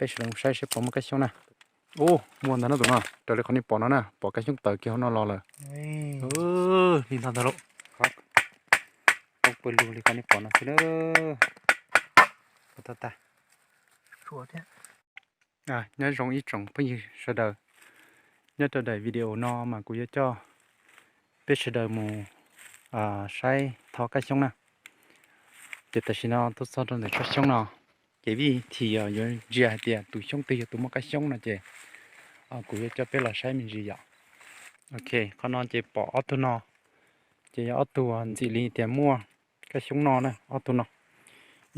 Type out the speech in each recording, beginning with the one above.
Peb sawv daws saib seb puas muaj kab xyoob na. Ub, muaj ntag no tus no, raws li qhov nej pom no na, pom kab xyoob tawm kiag hauv no los lawm. Li no ntag lauj. Poob pawg lug li qhov nej pom no xwb na. Nyob zoo ib tsoom phooj ywg sawv daws, nyob rau daim video no mas kuv yuav coj peb sawv daws mus saib tho kab xyoob na. Ces tam sim no tuaj txog rau ntawm tsob xyoob no, ces vij thim yuav ntsia hais tias tus xyoob twg yog tus muaj kab xyoob no ces kuv yuav coj peb los saib me ntsis yom. Ok, qhov no ces pom ob tug no, ces yog ob tug ntxim li tias muaj kab xyoob no na, ob tug no,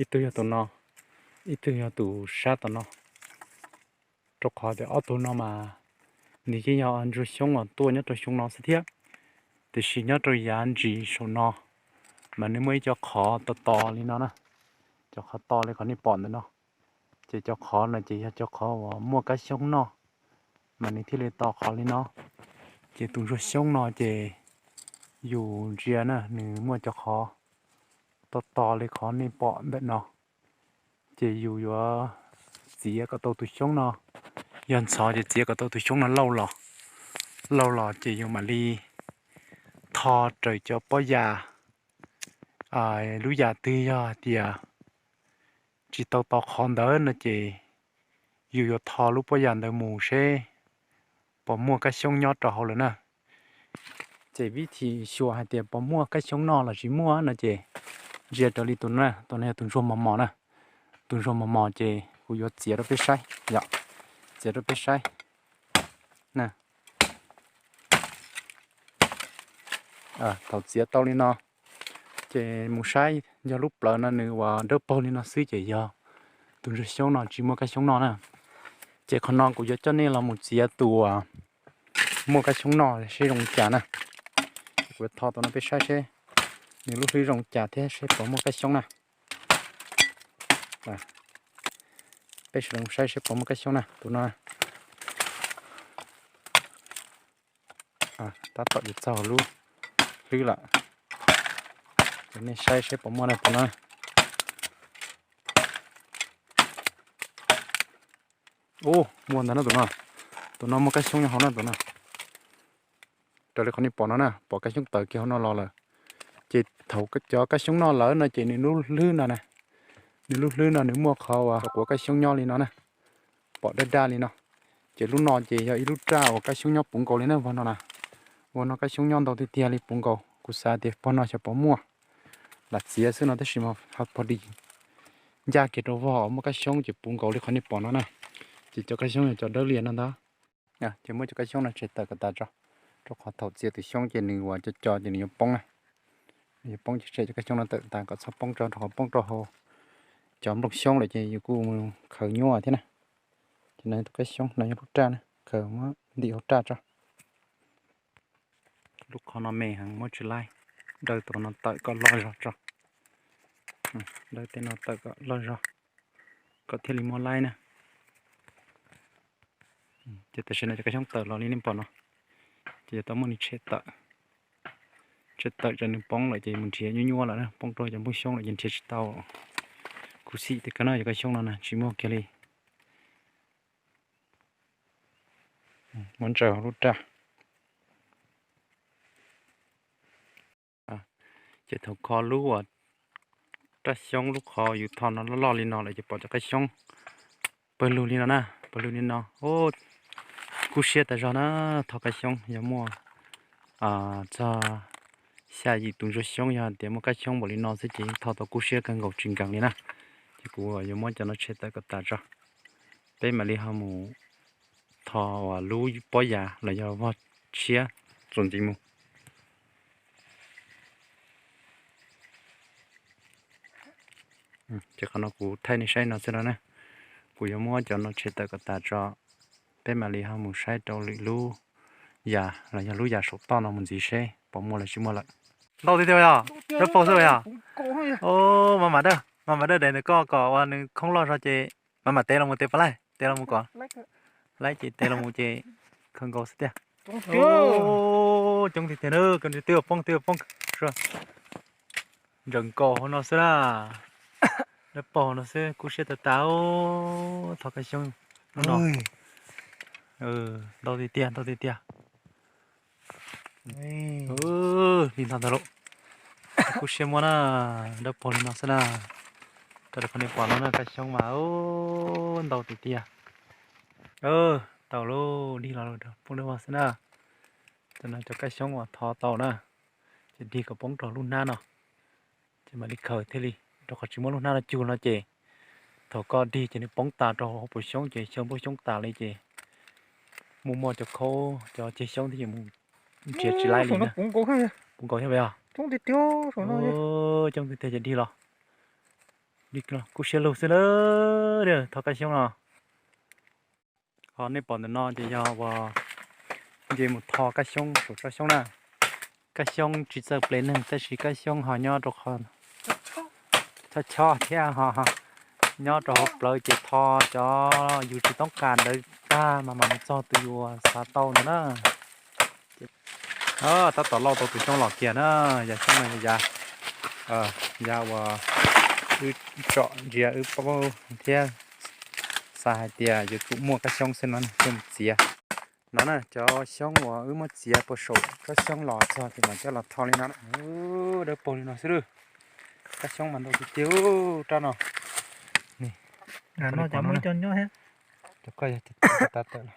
ib tug yog tus no, ib tug yog tus sab tom no. Rau qhov tias ob tug no mas nws yeej yog ntsuag xyoob uas tuaj nyob rau xyoo no xwb thiab. Tiam sis nyob rau yav ntsis saum no mas nws muaj ib co qhov to to li no na, cov qhov to li qhov nej pom ntawm no. Ces cov qhov no ces yog cov qhov uas muaj kab xyoob noj, mas nws thiaj li to qhov li no. Ces tus ntsuag xyoob no ces yus ntsia na nws muaj cov qhov to to li qhov nej pom ntawm no. Ces yus yuav txiav kom tau tus xyoob no, yog ntxhov ces txiav kom tau tus xyoob no lauj los, lauj los ces yus mam li tho raws cov pob yas. Lub yam twg yog hais tias tsis tau to qhov ntawd no ces yus yuav tho lub pob yas ntawd mus seb puas muaj kab xyoob nyob rau hauv lawm na. Ces vib thim xyuas hais tias puas muaj kab xyoob noj los tsis muaj no ces ntsia raws li tus no, tus no yog tus ntsuag mos mos na. Tus ntsuag mos mos ces kuv yuav txiav rau peb saib yom, txiav rau peb saib. Thaum txiav tau li no ces mus saib, yog lub plawv no nws ua dawb paug li no xwb ces yog tus ntsuag xyoob no tsis muaj kab xyoob noj na. Ces qhov no kuv yuav coj nej los mus txiav tus muaj kab xyoob noj seb zoo li cas na. Kuv yuav tho tus no peb saib seb nws lub hlwb zoo li cas thiab seb puas muaj kab xyoob na. Peb sawv daws saib seb puas muaj kab xyoob na, tus no. Tab tom yuav txog lub hlwb lawm. Ces nej saib seb puas muaj na tus no. Ub, muaj ntag no tus no. Tus no muaj kab xyoob nyob hauv na tus no. Raws li qhov nej pom no na, pom kab xyoob tawm kiag hauv no los lawm. Ces thaum cov kab xyoob noj lawm no ces nws lub hlwb no na, nws lub hlwb no nws muaj qhov uas quav kab xyoob nyob li no na, pom daj daj li no. Ces lub no ces yog ib lub raj uas kab xyoob nyob puv nkaus li na, vag no na. Vag no kab xyoob nyob ntau tiag tiag li puv nkaus, kuv xav tias pog no xyov puas muaj. Lam txiav xwb no tab sis mas ho pog di ncaj kiag rau vag uas muaj kab xyoob ces puv nkaus li qhov nej pom no na. Ces cov kab xyoob yog cov dawb lias no ntag. Ces muab cov kab xyoob no tshem tawm kom tas tso, rau qhov thaum txiav tus xyoob ces nws ua co co ces nws yuav poob na. Yuav poob ces tshem cov kab xyoob no tawm tas kom txhob poob tso, rau qhov poob rau hauv cov nplooj xyoob lawm ces yus kuj mus khaws nyuaj thiab na. Ces no yog tus kab xyoob, no yog lub raj na, khaws muab ntim hauv raj tso. Lub qhov no me heev muab tsis laib, daws tus no tawm kom loj zog tso. Daws tej no tawm kom loj zog kom thiaj li muab laib na. Ces tam sim no cov kab xyoob tawm los li nej pom no, ces yuav tau muab nws tshem tawm. Tshem tawm tsam nws poob lawm ces mus nrhiav nyuaj nyuaj lawm na, poob rau cov nplooj xyoob lawm ces nrhiav tsis tau. Kuv xim tias kab no cov kab xyoob no na tsis muaj kiag li. Muab ntsaws hauv lub raj. Ces thaum kho lub uas raj xyoob lub qhov yus tho no loj loj li no lawm ces pom cov kab xyoob pawg lug li no na, pawg lug li no. Kub siab tas zog na, tho kab xyoob yog muaj txog xya yim tus ntsuag xyoob, yog tias muaj kab xyoob npaum li no xwb ces yeej tho tau kub siab kawg nkaus tsis nkees li na. Ces kuv yuav muab cov no tshem tawm kom tas tso, peb mam li ho mus tho uas lub pob yas los yog vog tshiab txuas ntxiv mus. Ces qhov no kuv thaij nej saib no xwb no na. Kuv yuav muab cov no tshem tawm kom tas tso, peb mam li ho mus saib rau lwm lub yas los yog lub yas saum toj no mus ntxiv seb puas muaj los tsis muaj lawm. Ntau tiag tiag yog, dawb paug xwb yog. Mas mam dawb, mas mam dawb daim ntawm koj kom uas nws khoob loj zog ces mam mam tev los mus, tev puas laij, tev los mus kom laij ces tev los mus ces khaws nkaus xwb tiag. Coob tiag tiag na, twb poob twb poob. Ntsees nkaus hauv no xwb na. Dawb paug no xwb kub siab tas tas, thov kaj xyoob hnub no. Ntau tiag tiag, ntau tiag tiag. Li no ntag lauj. Kub siab muab na, dawb paug li no xwb na. Raws li qhov nej pom no na, kaj xyoob mas ntau tiag tiag. Tau lauj, dig los poob dawb vog xwb na. Tam no cov kaj xyoob uas thov tau na, ces dig kom poob rau lub hnab no, ces mam li khaws thiaj li, rau qhov tsis muab lub hnab no cug no ces thaum koj dig ces nws poob tas rau hauv paus xyoob ces xyaw nplooj xyoob tas li ces muaj muaj cov khaub cov ceg xyoob thiab ces mus nrhiav tsis laib li na. Puv nkaus thiab yog? Coob tiag tiag ces dig los, dig los kub siab lug xwb na. Thov kaj xyoob no. Qhov nej pom ntawm no ces yog uas nce mus tho kaj xyoob saum tsob xyoob na. Kaj xyoob tsis txawj ple neeg tab sis kaj xyoob ho nyob rau qhov chob chob thiab ho nyob rau hauv plawv ces tho cov yus tsis toob kas ntawd tag mas mam mus txog tus yus xav tau ntawd na. Tab tom lauj tau tus xyoob los kiag na. Yam xyoob no yog yav, yav uas wb tsom ntsia wb paub thiab xav hais tias yuav tsum muaj kaj xyoob xwb no thiaj mus txiav. No na, cov xyoob uas wb muab txiav puag saum tsob xyoob los txog ces mam coj los tho li no na. Dawb paug li no xwb lawm. Kaj xyoob mas ntau tiag tiag raj no. Cov koj yog tav tawm los.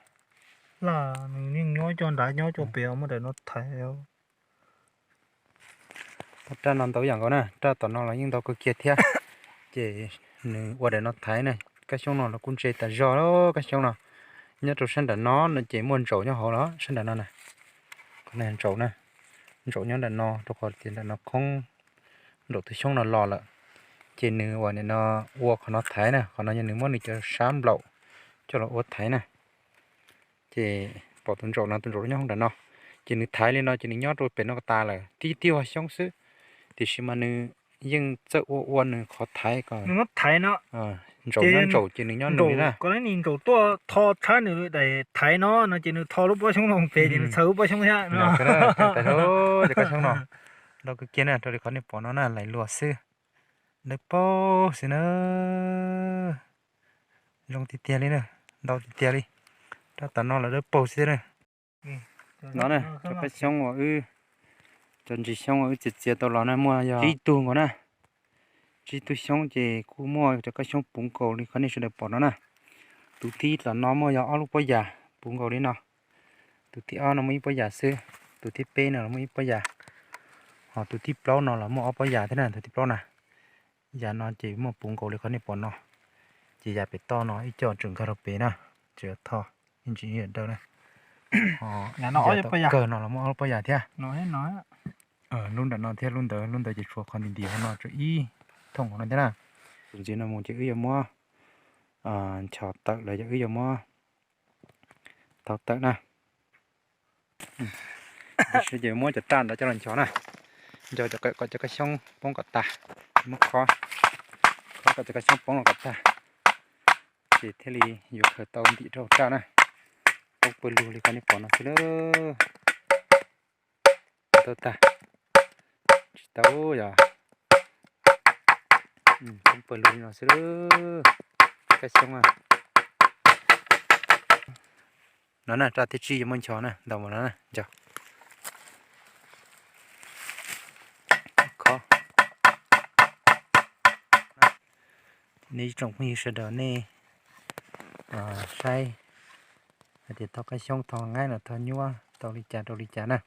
Nws yeej nyob cov nrad nyob cov pem muab daim no thaiv. Raj no ntau yam nkaus na, raj tom no los yeej ntau kawg kiag thiab. Ces nws ua daim no thaiv na. Kaj xyoob no los kuj ntse tas zog, kaj xyoob no nyob rau sab nram no no ces muaj ntsaum nyob hauv los sab nram no na. Qhov no ntsaum na, ntsaum nyob nram no rau qhov tias nram no khoob, nraum tus xyoob no los lawm. Ces nws ua nim no ua qhov no thaiv na, qhov no yog nws muab nws cov sab nplaum coj los ua thaiv na. Ces pom tus ntsaum no, tus ntsaum nyob hauv nram no, ces nws thaiv li no ces nws nyob rau pem no tas lawm, tib tib ua xyoob xwb. Tiam sis mas nws yeej txawj ua ua nws qhov thaiv kom ntsaum nyob ntsaum ces nws nyob nws li na. Ntsaum tuaj tho tshab nws daim thaiv no no ces nws tho lub pob xyoob no pem ces nws txhaws lub pob xyoob thiab. Cov kaj xyoob no ntau kawg kiag na, raws li qhov nej pom no na, lais luas xwb, dawb paug xwb na. Zoo tiag tiag li na, ntau tiag tiag li. Raj tom no los dawb paug xwb na. No na, cov kaj xyoob uas wb, cov ntsis xyoob uas wb txiav txiav tau los na muaj yog tsib tug nkaus na. Tsib tug xyoob ces kuj muaj cov kaj xyoob puv nkaus li qhov nej sawv daws pom no na. Tus thib los no muaj yog ob lub pob yas puv nkaus li no. Tus thib ob no muaj ib pob yas xwb, tus thib peb no los muaj ib pob yas, ho tus thib plaub no los muaj ob pob yas thiab na, tus thib plaub na. Yam no ces muaj puv nkaus li qhov nej pom no. Ces yam pem toj no ib co tseem nkag rau pem na, tseem tho ib ntsis ib yam dawb na. Ho yam kawg no los muaj ob lub pob yas thiab. Lub nram no thiab lub ntawd, lub ntawd ces tshuav qhov nti nti hauv no tshuav ib thooj hauv no thiab na. Tus ntxiv no mus ces wb yuav muab nchos tawm los yog wb yuav muab thau tawm na. Tab sis ces muab cov raj ntawd coj los nchos na, nchos kom cov kaj xyoob poob kom tas, muab khob, khob kom cov kaj xyoob poob los kom tag, ces thiaj li yuav khaws tau ntim rau hauv raj na. Poob pawg lug li qhov nej pom no xwb lawm. Tau tag, tsis tau yog poob pawg lug li no xwb lawm. Kaj xyoob no na, raj thib tsib yuav muab nchos na, ntaus mus no na, nchos. Nej ib tsoom phooj ywg sawv daws nej saib hais tias thau kaj xyoob, thau nqaib los thau nyuaj tau li cas rau li cas na.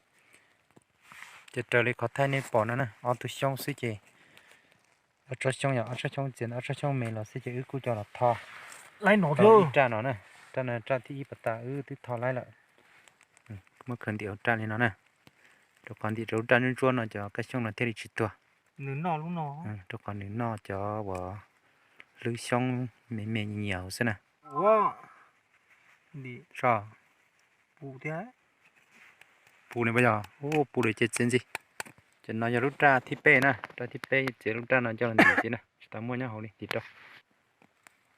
Ces raws li qhov thaij nej pom no na, ob tug xyoob xwb ces, ob tsob xyoob yog ob tsob xyoob txias, ob tsob xyoob me los xwb ces wb kuj coj los tho ib raj no na. Raj no raj thib ib pas tas wb twb tho laib lawm. Muab khaws ntim hauv raj li no na, rau qhov ntim rau lub raj ntsuab ntsuab no cov kaj xyoob no thiaj li tsis tuag. Rau qhov nws noj cov uas hlwb xyoob me me nyias nyias hauv xwb na. Pus li yog, pus li ces txiav ntxiv. Ces no yog lub raj thib peb na, raj thib peb txiav lub raj no coj los ntim ntxiv na, tsis tau muaj nyob hauv li, ntim rau.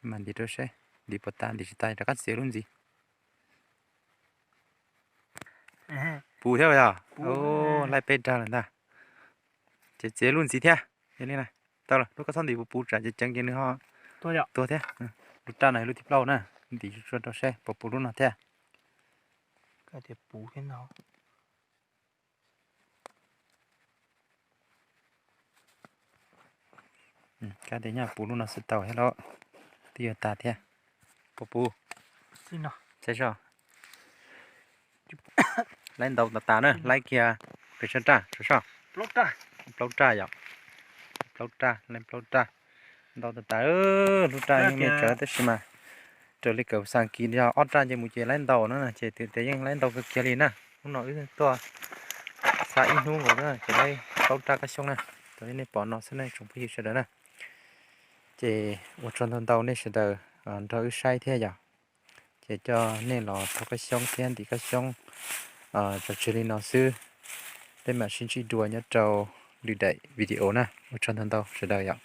Mas ntim rau saib, ntim puas tas, ntim tsis tas rov qab txiav lub ntxiv. Pus thiab yog, laij peb raj lawm ntag. Ces txiav lub ntxiv thiab, yog li na. tau lawm, lub koj txhob ntim puv puv tsam ces ceev ces nws ho tuag thiab. Lub raj no lub thib plaub na, ntim tsuag tsuag rau seb puas puv lub no thiab. Kab tias nyaj puv lub no xwb tau thiab lauj, twb yuav tas thiab. Puas puv? Laib ntau tas tas na, laib kiag pes tsawg raj, plaub raj yom, plaub raj, laib plaub raj, ntau tas tas. Lub raj yeej me tsawv tab sis mas raws li kawm xas kis yog ob raj nce mus ces laib ntau no ces twb tias yeej laib ntau kawg kiag li na. Hnub no wb tuaj xa ib hnub nkaus na ces laib plaub raj kab xyoob na. Raws li nej pom no xwb ne tsoom phooj ywg sawv daws na. Ces ua tsaug ntau ntau nej sawv daws nrog wb saib thiab yom. Ces coj nej los thau kab xyoob thiab ntim kab xyoob tso tseg li no xwb. Peb mam sib ntsib dua nyob rau lwm daim video na. Ua tsaug ntau ntau sawv daws yom.